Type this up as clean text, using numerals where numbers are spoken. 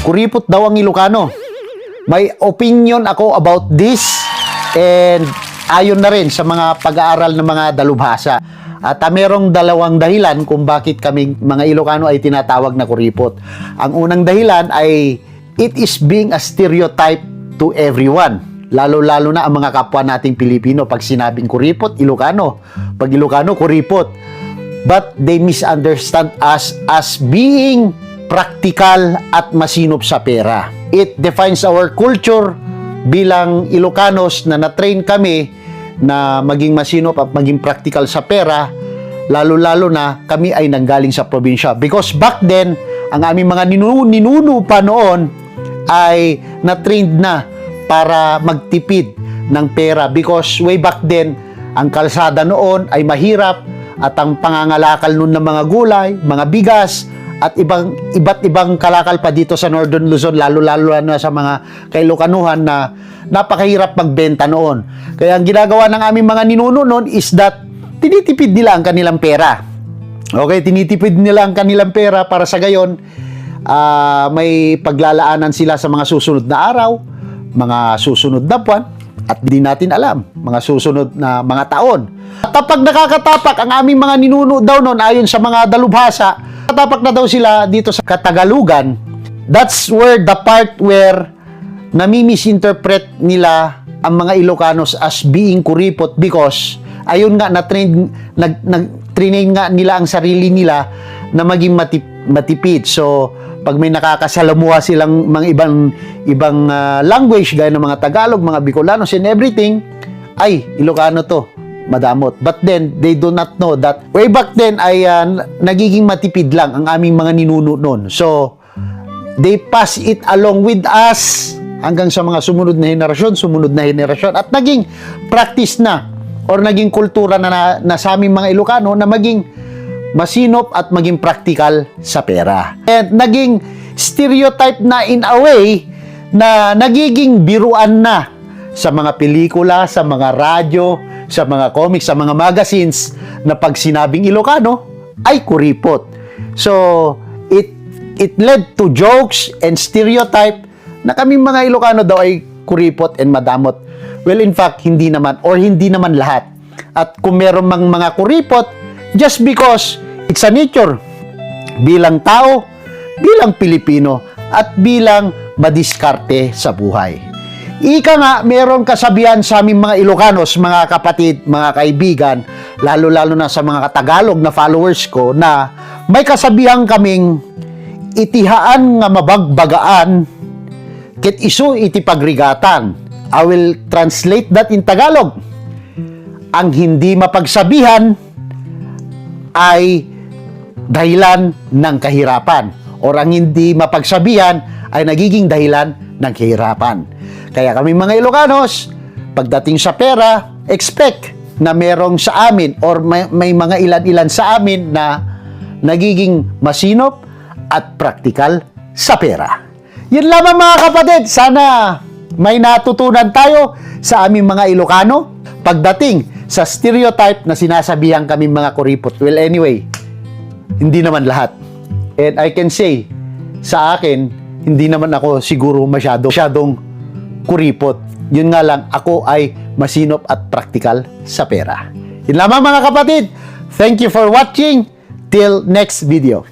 Kuripot daw ang Ilocano. May opinion ako about this and ayon na rin sa mga pag-aaral ng mga dalubhasa. At merong dalawang dahilan kung bakit kaming mga Ilocano ay tinatawag na kuripot. Ang unang dahilan ay it is being a stereotype to everyone. Lalo-lalo na ang mga kapwa nating Pilipino. Pag sinabing kuripot, Ilocano. Pag Ilocano, kuripot. But they misunderstand us as being practical at masinop sa pera. It defines our culture bilang Ilocanos na na-train kami na maging masinop at maging practical sa pera, lalo-lalo na kami ay nanggaling sa probinsya. Because back then, ang aming mga ninuno pa noon ay na-trained na para magtipid ng pera. Because way back then, ang kalsada noon ay mahirap at ang pangangalakal noon ng mga gulay, mga bigas, at iba't ibang kalakal pa dito sa Northern Luzon, lalo-lalo na sa mga kailokanuhan na napakahirap magbenta noon. Kaya ang ginagawa ng aming mga ninuno noon is that tinitipid nila ang kanilang pera. Okay, tinitipid nila ang kanilang pera para sa gayon may paglalaanan sila sa mga susunod na araw, mga susunod na buwan, at di natin alam, mga susunod na mga taon. At kapag nakakatapak ang aming mga ninuno daw noon ayon sa mga dalubhasa, tapak na daw sila dito sa Katagalugan. That's where the part where nami-misinterpret nila ang mga Ilocanos as being kuripot because ayun nga nag-train nga nila ang sarili nila na maging matipid. So pag may nakakasalamuha silang mga ibang language gaya ng mga Tagalog, mga Bicolanos and everything, ay Ilocano to, madamot. But then, they do not know that way back then ay nagiging matipid lang ang aming mga ninuno noon. So, they pass it along with us hanggang sa mga sumunod na henerasyon. At naging practice na or naging kultura na sa aming mga Ilocano na maging masinop at maging practical sa pera. And naging stereotype na in a way na nagiging biruan na sa mga pelikula, sa mga radyo, sa mga comics, sa mga magazines na pag sinabing Ilocano ay kuripot. So, it led to jokes and stereotype na kaming mga Ilocano daw ay kuripot and madamot. Well, in fact, hindi naman lahat. At kung meron mang mga kuripot, just because it's a nature bilang tao, bilang Pilipino, at bilang madiskarte sa buhay. Ika nga, meron kasabihan sa aming mga Ilocanos, mga kapatid, mga kaibigan, lalo-lalo na sa mga Tagalog na followers ko, na may kasabihan kaming itihaan nga mabagbagaan, ket isu iti pagrigatan. I will translate that in Tagalog. Ang hindi mapagsabihan ay dahilan ng kahirapan, or ang hindi mapagsabihan ay nagiging dahilan ng kahirapan. Kaya kami mga Ilocanos, pagdating sa pera, expect na merong sa amin or may mga ilan-ilan sa amin na nagiging masinop at praktikal sa pera. Yun lamang mga kapatid, sana may natutunan tayo sa aming mga Ilocano pagdating sa stereotype na sinasabihan kami mga kuripot. Well, anyway, hindi naman lahat. And I can say, sa akin, hindi naman ako siguro masyadong kuripot. Yun nga lang, ako ay masinop at praktikal sa pera. Yun lamang mga kapatid. Thank you for watching. Till next video.